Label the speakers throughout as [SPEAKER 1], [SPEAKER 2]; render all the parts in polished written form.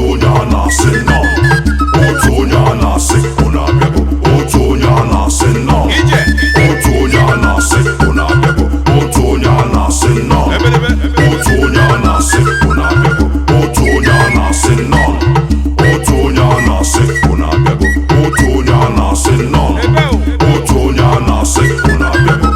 [SPEAKER 1] Otu-Onye na-asị nọ. Otu-Onye na-asị unu abịago. Otu-Onye na-asị nọ. Otu-Onye na-asị unu abịago. Otu-Onye na-asị nọ. Otu-Onye na-asị unu abịago. Otu-Onye na-asị nọ. Otu-Onye na-asị unu abịago. Otu-Onye na-asị nọ. Otu-Onye na-asị unu abịago.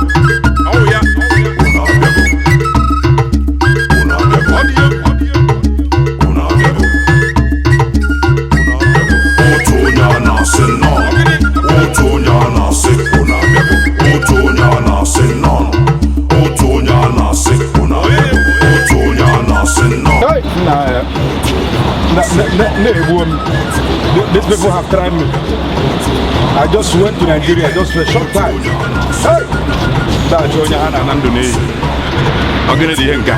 [SPEAKER 2] These people have tried me. I just went to Nigeria just for a short time. Hey! That's Otu-Onye and Nandone. I'm going to the Henka.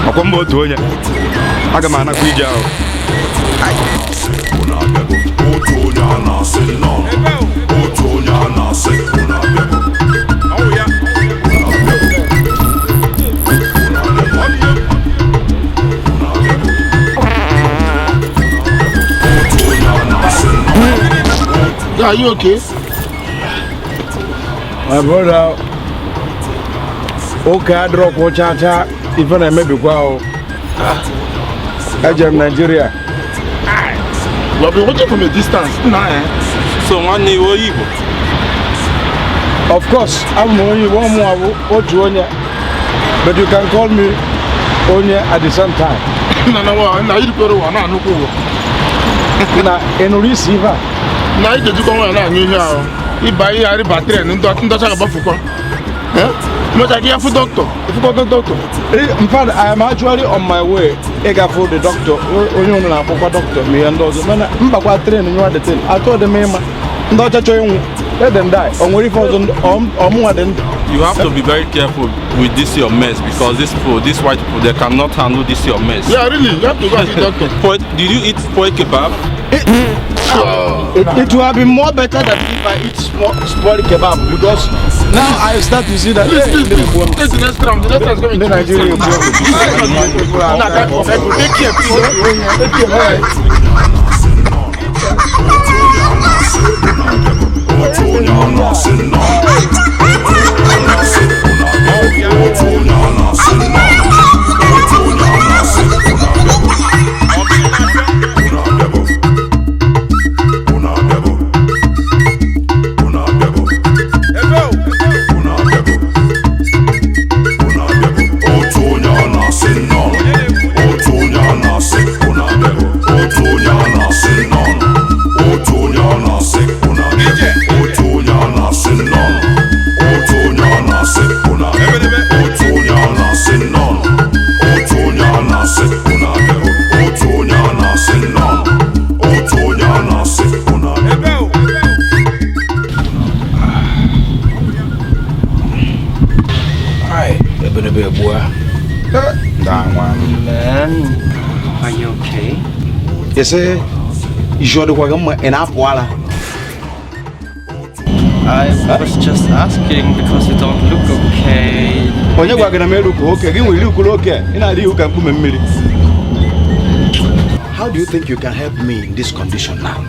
[SPEAKER 2] I'm going to Otu-Onye. I'm going to go to
[SPEAKER 3] Are you okay?
[SPEAKER 2] My brother, okay, I drop Ochacha, even I may be well. I am Nigeria.
[SPEAKER 3] We have been watching from a distance.
[SPEAKER 4] So, one day, Igbo.
[SPEAKER 2] Of course, I'm only one more Otu-Onye, but you can call me Onye at the same time.
[SPEAKER 3] No, you go to one.
[SPEAKER 2] In receiver.
[SPEAKER 3] Now you do go on and you know. You buy a battery and don't have a buffer. But I have a doctor. If you go to doctor.
[SPEAKER 2] In fact, I am actually on my way. I got for the doctor. Doctor, me and those men. Training you are the thing. I told them, let them die. Or more than.
[SPEAKER 4] You have to be very careful with this your mess because these white people, they cannot handle this your mess.
[SPEAKER 3] Yeah, really. You have to go to the doctor.
[SPEAKER 4] Did you eat pork kebab?
[SPEAKER 2] It will be more better than if I eat small kebab because now I start to see that
[SPEAKER 3] the next round. The next round is coming.
[SPEAKER 2] The Nigerian
[SPEAKER 3] Take care,
[SPEAKER 5] Are you okay?
[SPEAKER 2] Yes, you in Apuala.
[SPEAKER 5] I was just asking because you don't look okay.
[SPEAKER 2] When you are going to look okay, we look okay. How do you think you can help me in this condition now?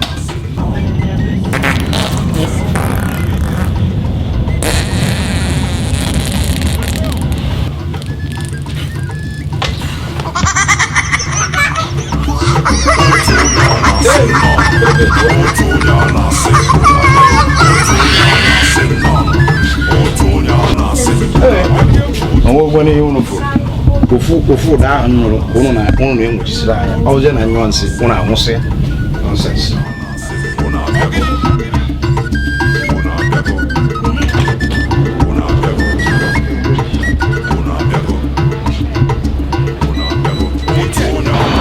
[SPEAKER 2] Ofu da nuru kono na enwuchisira anya oje na nyonsi una anwuse nonsense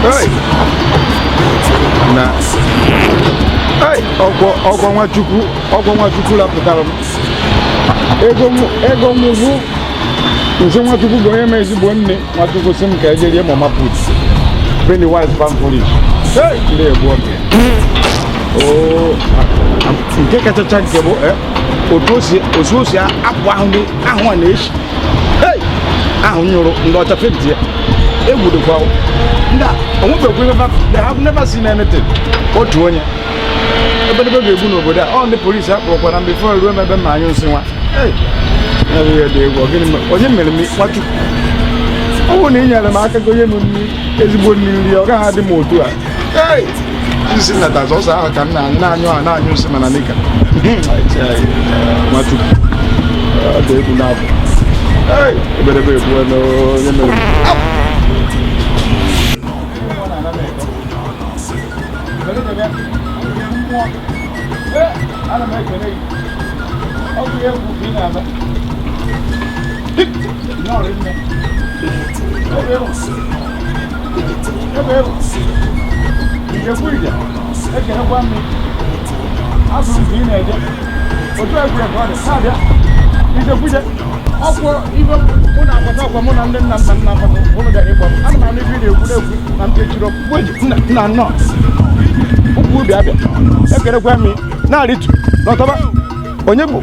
[SPEAKER 2] hey na hey ogwo nwachukwu lapụtara ego muvu nse nwachukwu bụ onye ma ezigbo nne nwachukwu sị m ka ejerie mama put penny wise pan foolish hey ndị egbu oge nke kachacha nke bụ otu o si apụ ahụ a na-eshi hey ahụ nyụrụ ndị ọcha fenti ya would have well. They have never seen anything. Otu-Onye. But the baby over there, all the police have broken and before I remember my own son. Hey, they were getting me what you. Oh, Nina, the market going on me is good news. You're going to have the motor. Hey, this is not as also I can now use some Ananika. I tell you, what to they do now. Hey, you better be bueno.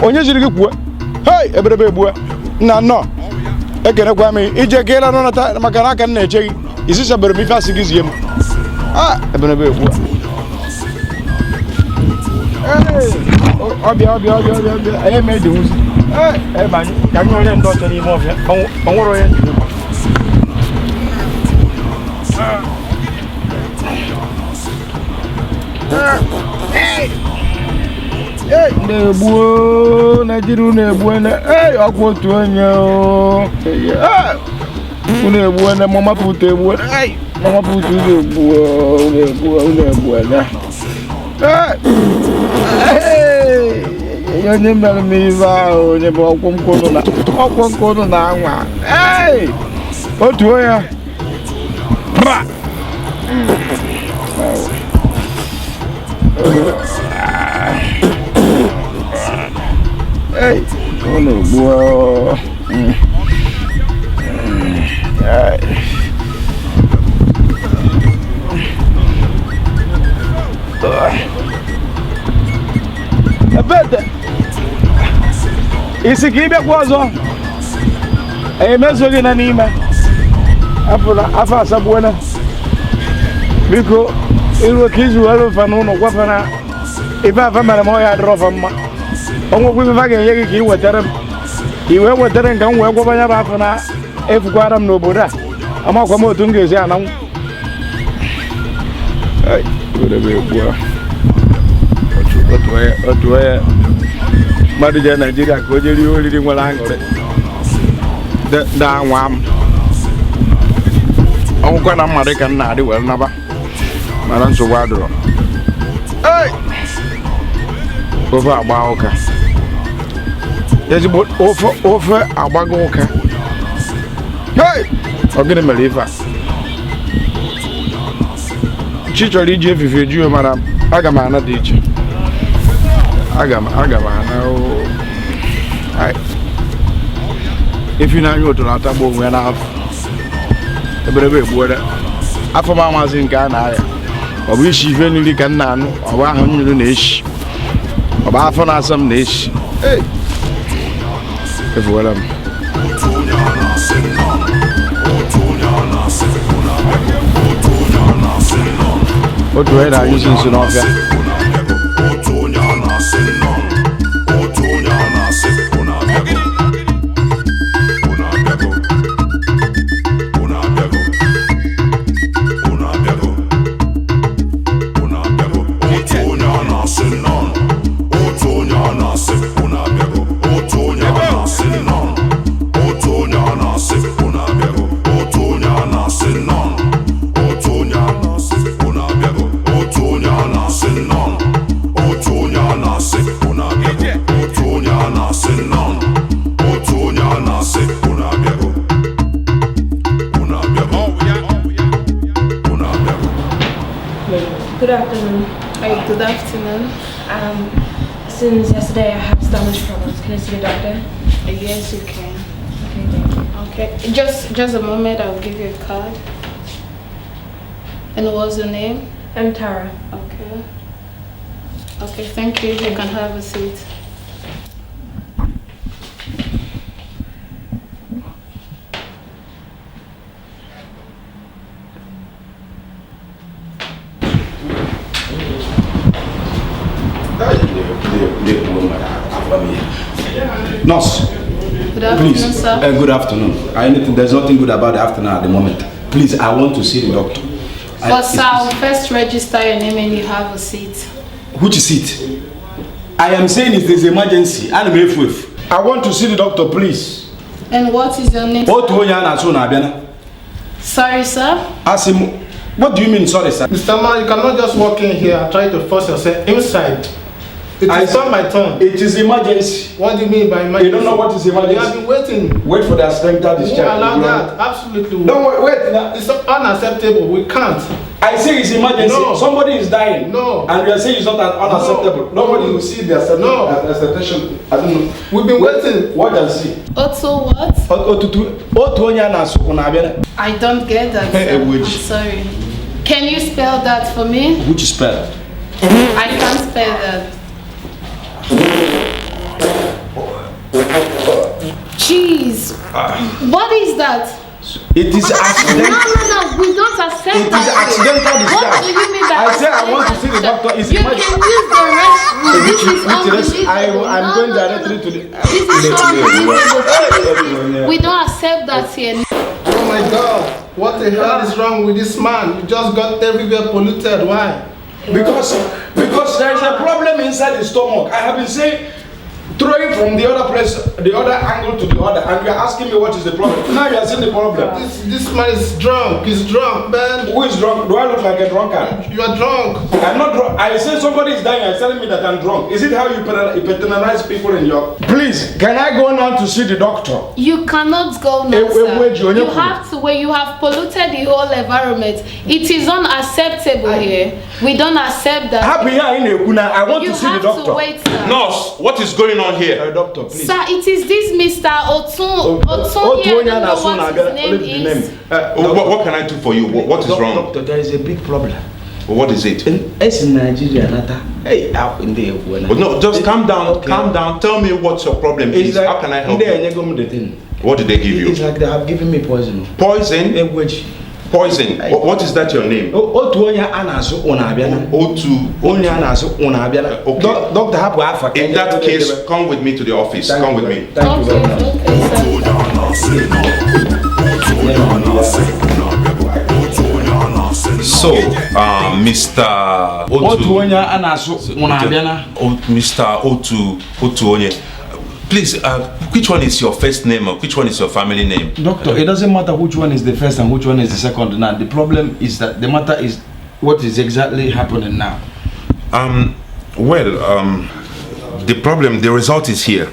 [SPEAKER 2] Onye jiri gị kwuo hey eberebe egbuo nna nnọọ ekenekwa m ije geela n'ọnata maka na aka m na-eche gị isi chabere m ife asị gị zie m eberebe egbuo ọbịa anyị eme dị nwụzi ebe anyị ka anyị onye ndị ọcha n'ime ọbịa ọ nwere onye na-egbuo Nigeria na-egbuo ọkwa Otu-Onye na-egbuo na mama put egbuo mama put na-egbuo onye mere m ife ahụ onye bụ ọkwụ nkụnụ na anwa Otu-Onye hey, oh no, boy. I bet isi ka ibe kwa ọzọ emezoghị na n'ime afọ asabụona biko iru ka izu were ụfa n'ụlọ gwafana ife afa mere ma ọ ya adịrọ ọfa mma ọnwụkwụ ife a ga-enye gị ka ị wetara m iwe wetara m ka m wee gwaba ya bụ afọ na efukwara m n'obodo a amakwa m otu m ga-esi ananwụ Otu-Onye mmadụ jee Naijiria ka o jee rie oriri nwere aṅụrị na-anwa m ọnwụkwa na mmadụ ka m na-adị were naba mana nsogbu adịrọ ofe agba ụka ezigbo ofe agbago ụka ọ gịnị mere ife a chi chọrọ iji efife juo mana aga m ana dị iche aga m ana efi n'anya otu na-atagbu onwe ya n'afọ eberebe egbuola afọ m amazi nke a na-aya ọ bụ isi ife nri ka m na-anụ ọ bụ ahụ mmiri na-eshi ọ bụ afọ na-asa m na-eshi efuwela m Otu-Onye na-anyụsi nso n'ọfịa
[SPEAKER 6] Good afternoon.
[SPEAKER 7] Good afternoon.
[SPEAKER 6] Since yesterday I have stomach problems. Can I see the doctor?
[SPEAKER 7] Yes, you can.
[SPEAKER 6] Okay, thank you.
[SPEAKER 7] Okay, just a moment. I'll give you a card. And what's your name?
[SPEAKER 6] I'm Tara.
[SPEAKER 7] Okay. Okay, thank you. You can have a seat.
[SPEAKER 2] Nurse,
[SPEAKER 7] Good afternoon,
[SPEAKER 2] please.
[SPEAKER 7] sir.
[SPEAKER 2] Good afternoon. There's nothing good about the afternoon at the moment. Please, I want to see the doctor.
[SPEAKER 7] But sir, I'll first register your name and you have a seat.
[SPEAKER 2] Which seat? I am saying it is emergency. I want to see the doctor, please.
[SPEAKER 7] And what is your name?
[SPEAKER 2] Otu-Onye.
[SPEAKER 7] Sorry, sir.
[SPEAKER 2] Ask him. What do you mean, sorry, sir?
[SPEAKER 3] Mr. Man, you cannot just walk in here and try to force yourself inside. It is not my turn.
[SPEAKER 2] It is emergency.
[SPEAKER 3] What do you mean by emergency?
[SPEAKER 2] You don't know what is emergency?
[SPEAKER 3] You have been waiting.
[SPEAKER 2] Wait for the accidental discharge.
[SPEAKER 3] You allow that. Absolutely.
[SPEAKER 2] No, wait. Now.
[SPEAKER 3] It's unacceptable. We can't.
[SPEAKER 2] I say it's emergency.
[SPEAKER 3] No.
[SPEAKER 2] Somebody is dying.
[SPEAKER 3] No.
[SPEAKER 2] And you are saying it's not unacceptable.
[SPEAKER 3] No.
[SPEAKER 2] Nobody will see the acceptation. I don't know.
[SPEAKER 3] We've been waiting.
[SPEAKER 2] What does see?
[SPEAKER 7] Otu what?
[SPEAKER 2] Otu-Onye.
[SPEAKER 7] I don't get that, sir. I'm sorry. Can you spell that for me?
[SPEAKER 2] Which spell?
[SPEAKER 7] I can't spell that. Jeez. What is that?
[SPEAKER 2] It is accidental.
[SPEAKER 7] No, we don't accept
[SPEAKER 2] It is
[SPEAKER 7] that.
[SPEAKER 2] accidental discharge.
[SPEAKER 7] What do you mean by
[SPEAKER 2] I said I want to see the doctor. It's
[SPEAKER 7] You can use the restroom. This is unbelievable.
[SPEAKER 2] I'm going directly to the.
[SPEAKER 7] This is so unbelievable. We don't accept that here.
[SPEAKER 3] Oh my God. What the hell is wrong with this man? You just got everywhere polluted. Why?
[SPEAKER 2] Because there is a problem inside the stomach. I have been saying, throw it from the other place, the other angle to the other, and you are asking me what is the problem. Now you are seeing the problem.
[SPEAKER 3] This man is drunk. He's drunk, man.
[SPEAKER 2] Who is drunk? Do I look like a drunkard?
[SPEAKER 3] You are drunk.
[SPEAKER 2] I'm not drunk. I say somebody is dying and telling me that I'm drunk. Is it how you patronize people in your... Please, can I go now to see the doctor?
[SPEAKER 7] You cannot go now, sir. You have to wait. You have polluted the whole environment. It is unacceptable here. We don't accept that.
[SPEAKER 2] I want to see the doctor.
[SPEAKER 7] You have to wait, sir.
[SPEAKER 1] Nurse, what is going on here?
[SPEAKER 2] Doctor, please.
[SPEAKER 7] Sir, it is this Mr. Otu-Onye. I don't know what his name is.
[SPEAKER 1] What can I do for you? What is wrong?
[SPEAKER 2] Doctor, there is a big problem.
[SPEAKER 1] What is it?
[SPEAKER 2] It's in Nigeria. Hey, out in the
[SPEAKER 1] no, just calm down. Okay. Calm down. Tell me what your problem is.
[SPEAKER 2] Like,
[SPEAKER 1] how can I help you? What did they give you?
[SPEAKER 2] It's like they have given me poison.
[SPEAKER 1] Poison? Poison. What is that your name?
[SPEAKER 2] Otu-Onye anaso unabiana.
[SPEAKER 1] Otu-Onye
[SPEAKER 2] anaso unabiana. Okay. Doctor hapu afa.
[SPEAKER 1] In that case, come with me to the office. Come with me.
[SPEAKER 2] Thank you very much.
[SPEAKER 1] So, Mr.
[SPEAKER 2] Otu-Onye anaso unabiana.
[SPEAKER 1] Mr. Otu-Onye. Please, which one is your first name or which one is your family name?
[SPEAKER 2] Doctor, it doesn't matter which one is the first and which one is the second now. The problem is that the matter is what is exactly happening now.
[SPEAKER 1] The result is here.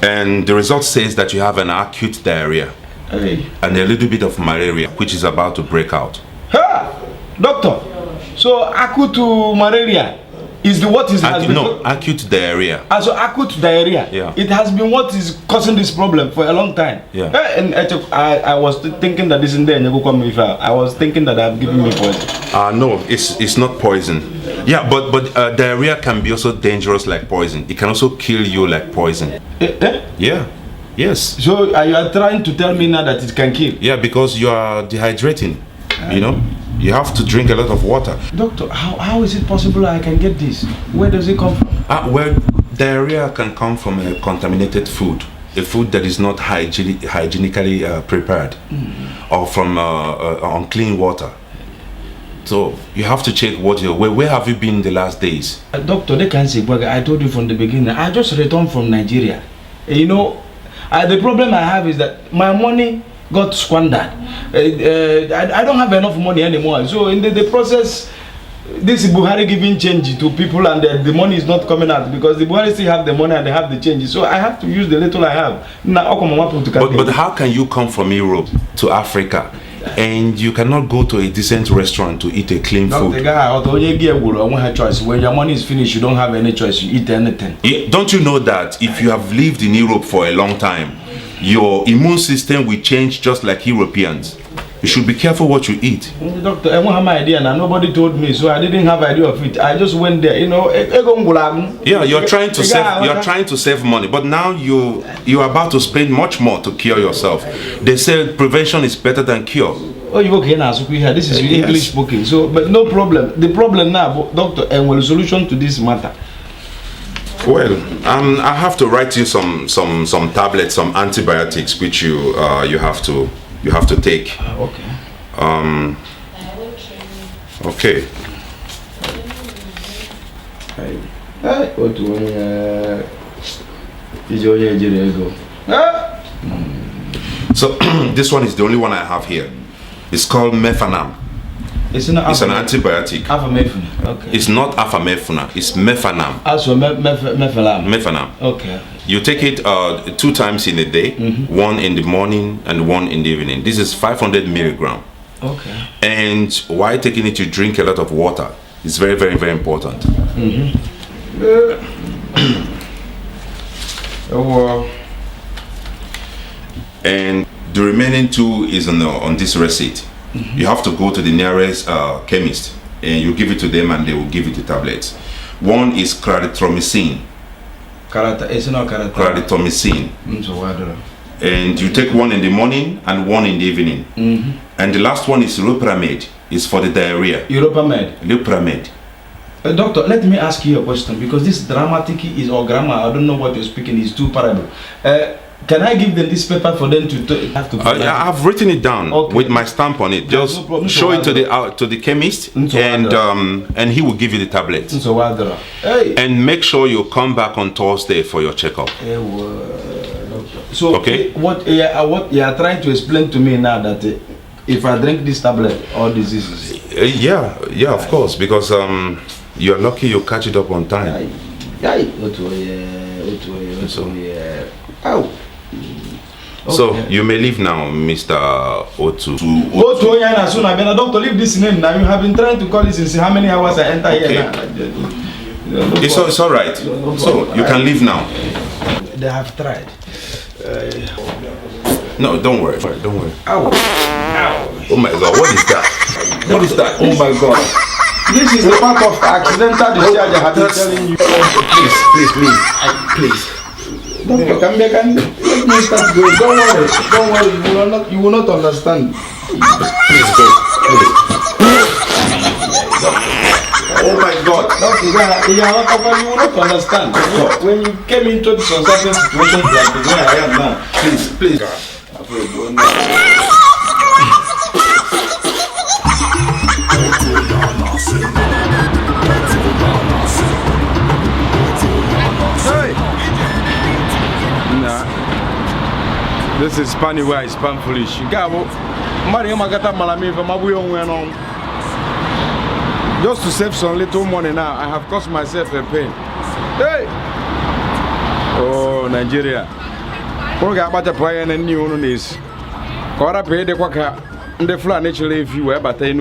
[SPEAKER 1] And the result says that you have an acute diarrhea and a little bit of malaria, which is about to break out.
[SPEAKER 2] Ha! Doctor, so acute malaria is the what is
[SPEAKER 1] acute diarrhea.
[SPEAKER 2] So acute diarrhea.
[SPEAKER 1] Yeah.
[SPEAKER 2] It has been what is causing this problem for a long time.
[SPEAKER 1] Yeah.
[SPEAKER 2] And I was thinking that this in there. I was thinking that I've given me poison.
[SPEAKER 1] No, it's not poison. Yeah, but diarrhea can be also dangerous like poison. It can also kill you like poison. Yeah. Yes.
[SPEAKER 2] So you are trying to tell me now that it can kill?
[SPEAKER 1] Yeah, because you are dehydrating. You know. You have to drink a lot of water.
[SPEAKER 2] Doctor, how is it possible I can get this? Where does it come from?
[SPEAKER 1] Well, diarrhea can come from a contaminated food, a food that is not hygienically prepared, or from unclean water. So you have to check where have you been the last days?
[SPEAKER 2] Doctor, they can say, I told you from the beginning, I just returned from Nigeria. You know, the problem I have is that my money got squandered. I don't have enough money anymore. So in the process, this Buhari giving change to people and the money is not coming out because the Buhari still have the money and they have the change. So I have to use the little I have.
[SPEAKER 1] But how can you come from Europe to Africa and you cannot go to a decent restaurant to eat a clean food?
[SPEAKER 2] When your money is finished, you don't have any choice. You eat anything.
[SPEAKER 1] Yeah, don't you know that if you have lived in Europe for a long time, your immune system will change just like Europeans? You should be careful what you eat.
[SPEAKER 2] Doctor, I won't have my idea now. Nobody told me, so I didn't have idea of it. I just went there, you know.
[SPEAKER 1] Yeah, you're trying to save. You're trying to save money, but now you're about to spend much more to cure yourself. They say prevention is better than cure.
[SPEAKER 2] Oh, you okay now? This is English spoken. So, but no problem. The problem now, doctor, and the solution to this matter. Well, I have to write you some tablets, some antibiotics, which you have to take.
[SPEAKER 3] Okay.
[SPEAKER 2] Okay. So this one is the only one I have here. It's called Mefenam. It's an antibiotic.
[SPEAKER 3] Afamefuna. Okay.
[SPEAKER 2] It's not Afamefuna. It's Mefenam.
[SPEAKER 3] Also Mefenam.
[SPEAKER 2] Mefenam.
[SPEAKER 3] Okay.
[SPEAKER 2] You take it 2 times in a day, one in the morning and one in the evening. This is 500 milligram.
[SPEAKER 3] Okay.
[SPEAKER 2] And while taking it, you drink a lot of water. It's very, very, very important. And the remaining 2 is on this receipt. You have to go to the nearest chemist and you give it to them and they will give you the tablets. One is clarithromycin. Clarithromycin. And you take one in the morning and one in the evening. And the last one is Loperamide. It's for the diarrhea. Loperamide.
[SPEAKER 3] Doctor, let me ask you a question, because this dramatic is or grammar, I don't know what you're speaking, is too parable. Can I give them this paper for them to have to?
[SPEAKER 2] I've written it down with my stamp on it. Just show it to the chemist, and he will give you the tablet. And make sure you come back on Thursday for your checkup.
[SPEAKER 3] So
[SPEAKER 2] okay,
[SPEAKER 3] what you are trying to explain to me now that if I drink this tablet, all diseases.
[SPEAKER 2] Yeah, of course, because you're lucky you catch it up on time. So you may leave now, Mr.
[SPEAKER 3] Otu-Onye. Doctor, leave this name now. You have been trying to call this and see how many hours I enter here now.
[SPEAKER 2] It's all right. So you can leave now.
[SPEAKER 3] They have tried.
[SPEAKER 2] No, don't worry. Don't worry.
[SPEAKER 3] Ow.
[SPEAKER 2] Oh my God, what is that? What is that?
[SPEAKER 3] Oh my God. This is the part of accidental discharge I have been telling you.
[SPEAKER 2] Please.
[SPEAKER 3] Doctor, let me start going. Don't worry. You will not understand.
[SPEAKER 2] Please go. Please. Oh my God.
[SPEAKER 3] Doctor, you will not understand. When you came into some certain situations like the way I am now.
[SPEAKER 2] Please. This is Spani where I spam foolish. Just to save some little money now, I have cost myself a pain. Hey! Oh, Nigeria. We're going to buy a new one is. Kora pay the quaka, the flat naturally if you were but hey!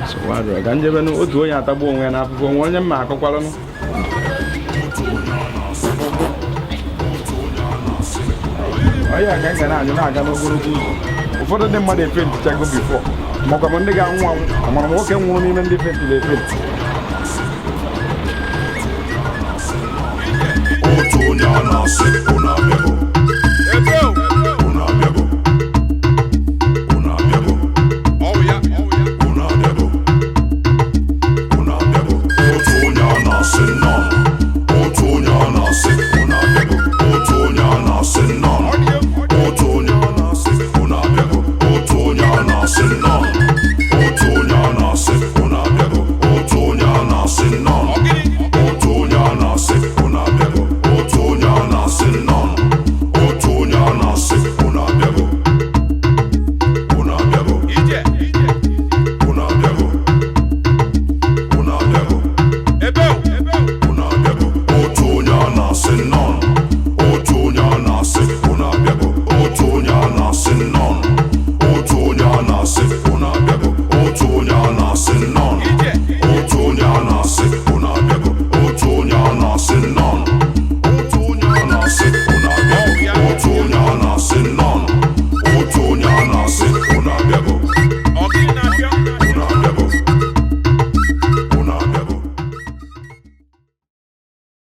[SPEAKER 2] So, what do I can't even know what you are taboo when I go on your mark of Qualano? Oh, yeah, I can't go for the money to check before. Mokamondega, I'm walking one even different to the fit.
[SPEAKER 1] Otu-Onye